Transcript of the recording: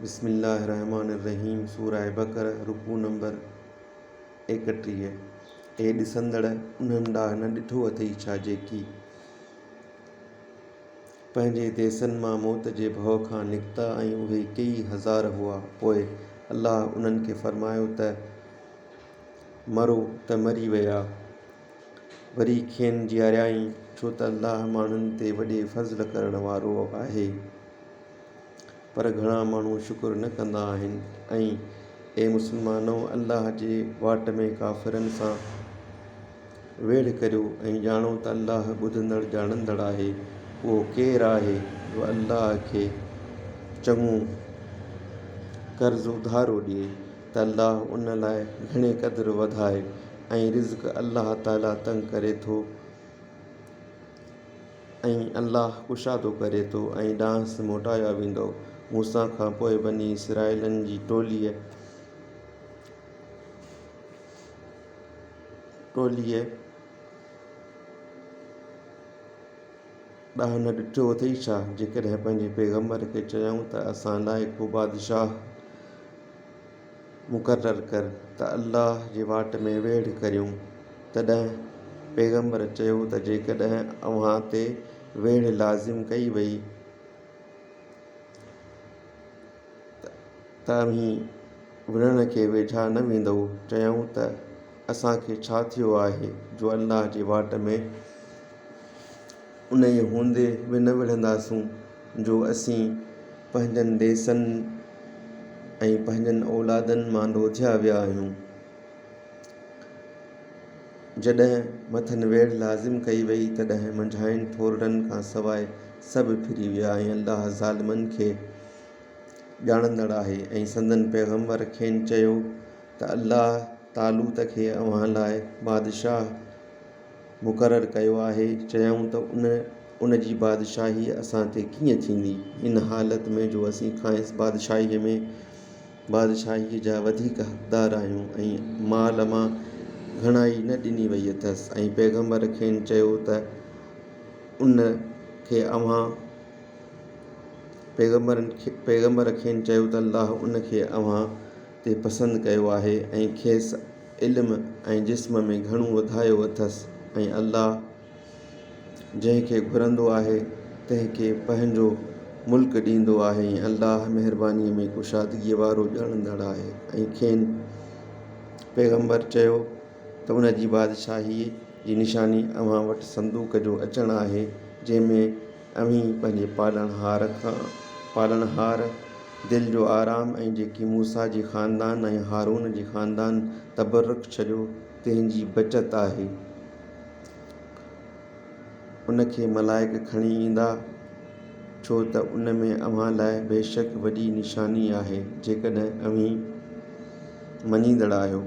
بسم الله الرحمٰن الرحيم سوره بقره رڪوع نمبر 31 اي ڏسندڙ! انهن ڏانهن نه ڏٺو اٿئي ڇا جيڪي پنهنجي ديسن مان موت جي ڀؤ کان نڪتا ۽ اهي ڪيئي هزار هئا پوء الله انهن کي فرمايو ته مرو ته مري ويا. وري کين جياريائين، ڇو ته الله ماڻهن تي وڏي فضل ڪرڻ وارو آهي، پر گهڻا ماڻهو شڪر نه ڪندا آهن ۽، اي مسلمانؤ! الله جي واٽ ۾ ڪافرن سان ويڙهه ڪريو ۽ ڄاڻو ته الله ٻڌندڙ ڄاڻندڙ آهي. اهو ڪير آهي جو الله کي چڱو قرض اڌارو ڏئي ته الله ان لاء گهڻي قدر وڌائي ۽ رزق الله تعاليٰ تنگ ڪري ٿو ۽ الله ڪشادو ڪري ٿو ۽ ڏانهس موٽايا ويندؤ. موسيٰ کان پوء بني اسرائيلن جي ٽوليء ڏانهن نه ڏٺو اٿئي ڇا؟ جيڪڏهن پنهنجي پيغمبر کي چيائون ته اسان لاء ڪو بادشاهه مقرر ڪر ته الله جي واٽ ۾ ويڙهه ڪريون. تڏهن پيغمبر چيو ته جيڪڏهن اوهان تي ويڙهه لازم ڪئي وئي ته اوهين وڙهڻ کي ويجها نه ويندؤ. چيائون ته اسان کي ڇا ٿيو آهي جو الله جي واٽ ۾ انهيء هوندي به نه وڙهنداسون جو اسين پنهنجن ديسن ۽ پنهنجن اولادن مان لوڌيا ويا آهيون. جڏهن مٿن ويڙهه لازم ڪئي وئي، تڏهن منجهائن ٿورڙن کان سواء سڀ ڦري ويا ۽ الله ظالمن کي ڄاڻندڙ آهي. ۽ سندن پيغمبر کين چيو ته الله طالوت کي اوهان لاء بادشاهه مقرر ڪيو آهي، چيائون ته ان ان جي بادشاهي اسان تي ڪيئن ٿيندي، ان حالت ۾ جو اسين کانئس بادشاهيء ۾ بادشاهيء جا وڌيڪ حقدار آهيون ۽ مال مان گهڻائي نه ڏني وئي اٿس ۽ پيغمبر کين چيو ته ان کي اوهان پيغمبرن کي پيغمبر کين چيو ته الله ان کي اوهان تي پسند ڪيو آهي ۽ کيس علم ۽ جسم ۾ گهڻو وڌايو اٿس ۽ الله جنهن کي گهرندو آهي تنهن کي پنهنجو ملڪ ڏيندو آهي ۽ الله مهربانيء ۾ ڪشادگيء وارو ڄاڻندڙ آهي. ۽ کين، پيغمبر، چيو ته ان جي بادشاهيء جي نشاني اوهان وٽ صندوق جو اچڻ آهي جنهن ۾ اوهين پنهنجي پالڻهار کان، پالڻهار، دل جو آرام ۽ جيڪي موسيٰ جي خاندان ۽ هارون جي خاندان تبرڪ ڇڏيو تنهن جي بچت آهي. ان کي ملائڪ کڻي ايندا، ڇو ته ان ۾ اوهان لاء بيشڪ وڏي نشاني آهي، جيڪڏهن اوهين مڃيندڙ آهيو.